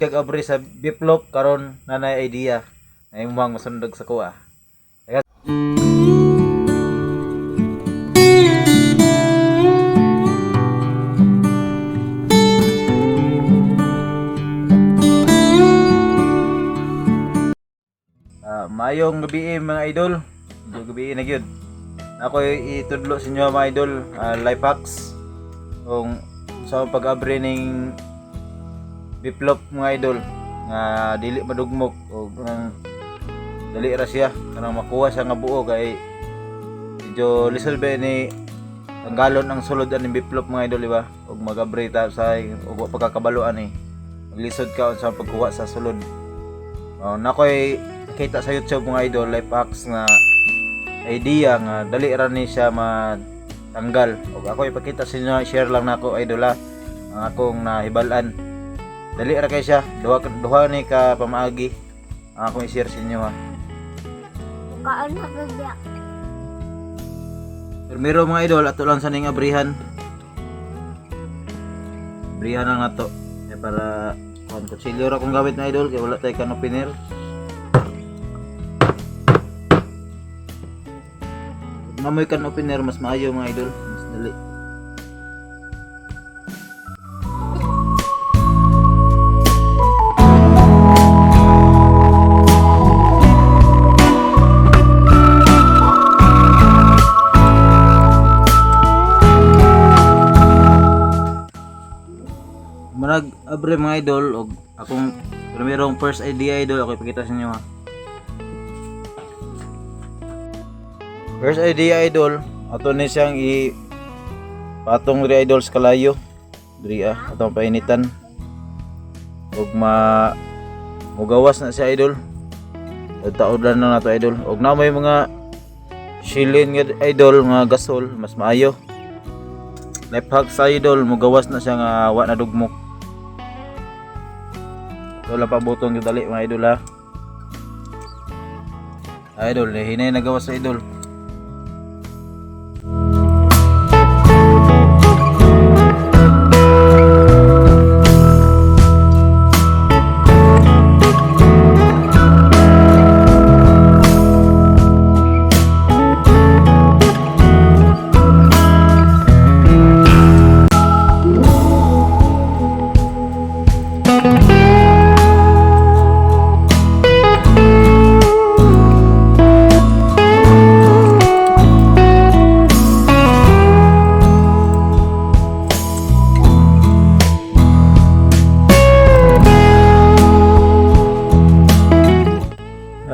Kag abri sa biplop karon nanay idea na imong masundog sa kuha. Maayong gabi mga idol. Medyo gabi na gyud. Ako itudlo sa inyo mga idol, life hacks kung sa pag-abri ning biplop mga idol nga dili madugmok o kanang dali ra siya kanang makuha siya nga buo kay medyo lisod ba ni tanggalon ang sulod aning biplop mga idol, di ba? Og magabri ta sa og wa pagkakabalo ani maglisod ka sa pagkuha sa sulod. Oh, nakoy nakita sa YouTube mga idol, life hacks nga idea nga dali ra ni siya matanggal. Og ako ipakita sa inyo, share lang nako idol ha, ang akong nahibal-an. Dali ra kay siya, duha duha ni ka pamaagi ang akong i-share sa inyo ha. Kaon na kaya. Primero mga idol, ato lang sa ning abrihan. Abrihan lang nato. Eh, para kuan kutsilyo ra kung gamit na idol kay wala tay can opener. Kung namoy can opener mas maayo mga idol, mas dali. Manag abre mga idol og akong primerong first idea idol ako ipakita sa inyo ha. First idea idol, ato ni siyang i patong diri idol sa kalayo. Diri ah, atong painitan. Og ma mugawas na siya idol. Taod lang na nato idol. Og na may mga shilin nga idol nga gasol mas maayo. Life hack sa idol, mugawas na siya nga wa na dugmok. Wala pa butong yung dali mga idol ha. Idol, eh, hinay nagawas sa idol.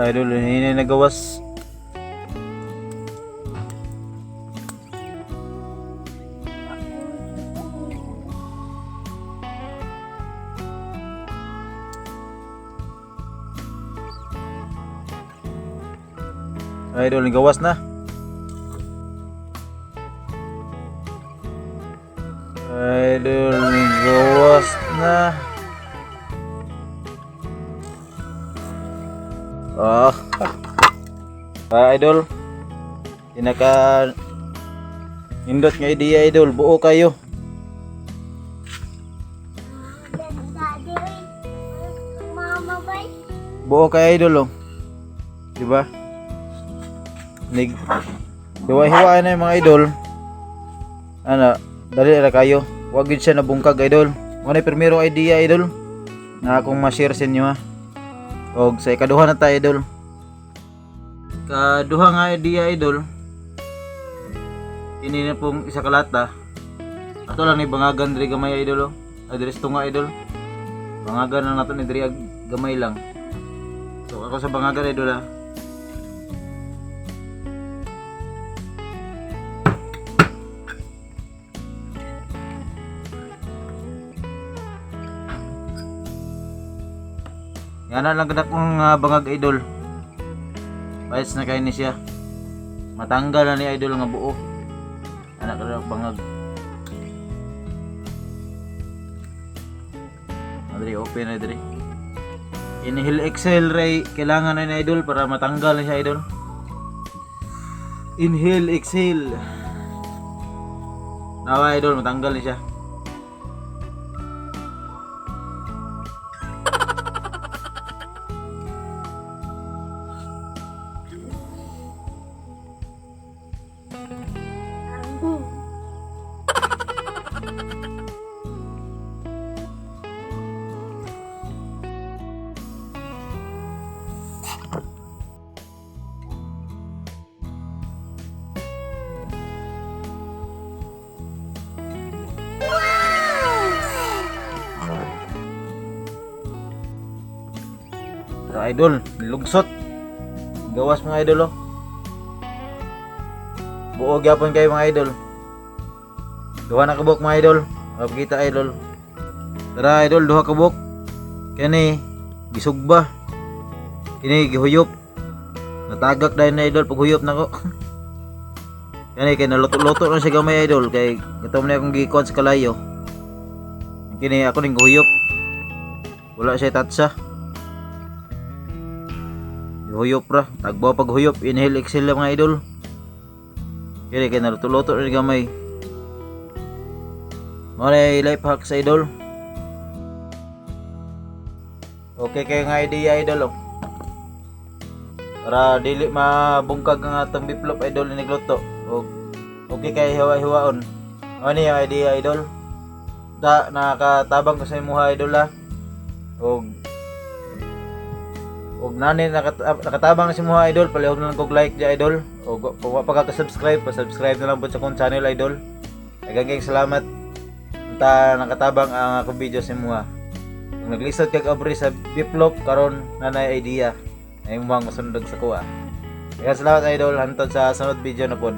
Idol, hinay nagawas. Idol, nagawas na. Idol, nagawas na. Ah. Ah, idol. Pinaka nindot nga idea idol, buo kayo. Daddy, oy. Mama bay. Buo kayo idol oh. Di ba? Nig hiwa-hiwa na yung mga idol. Ana, dali ra kayo. Wag gid siya nabungkag idol. Mo na primero idea idol na akong ma-share sa inyo ha. Og sa ikaduha na tayo idol. Kaduha nga idea idol. Ini na pong isa ka lata. Ato lang ni bangagan diri gamay idol oh. Ay, diri sa tunga idol. Bangagan lang nato ni diri gamay lang. So ako sa bangagan idol ha. Yan na lang kada kong bangag idol. Payas na kayo ni siya. Matanggal na ni idol nga buo. Anak ka bangag. Adri, open na diri. Inhale, exhale ray. Kailangan na ni idol para matanggal na siya idol. Inhale, exhale. Nawa idol, matanggal na siya. So, idol, lugsot. Gawas, mga idol, oh. Buo gyapon kayo, mga idol. Duha na kabuk, mga idol. Makita, idol. Tara, idol, duha kabuk. Kani gisugba. Kini gihuyop. Natagak dahil na, idol, paghuyop nako. Kani kay naluto-luto na siya gamay, idol, kay kato man akong gikuan sa kalayo. Kini ako ning gihuyop. Wala siya tatsa. Gihuyop ra. Tagbaw paghuyop, inhale exhale lang, mga idol. Kini kay naluto-luto na gamay. Mao na life hack sa idol. Okay kayo nga idea, idol, oh. Para dili mabungkag ang atong biplop, idol, inigluto. Og okay kay hiwa-hiwaon. Mao ni ang idea, idol. Ta nakatabang ko sa imuha, idol, ha. Og nani nakatabang na si imuha, idol, palihog na lang kog like di, idol. Og kung wa pa ka subscribe, pa-subscribe na lang pud sa akong channel, idol. Daghang salamat. Ta nakatabang ang akong video sa imuha. Kung naglisod kag abri sa biplop karon, nanay idea na imong masundog sa kuha. Daghang salamat, idol, hantod sa sunod video na pod.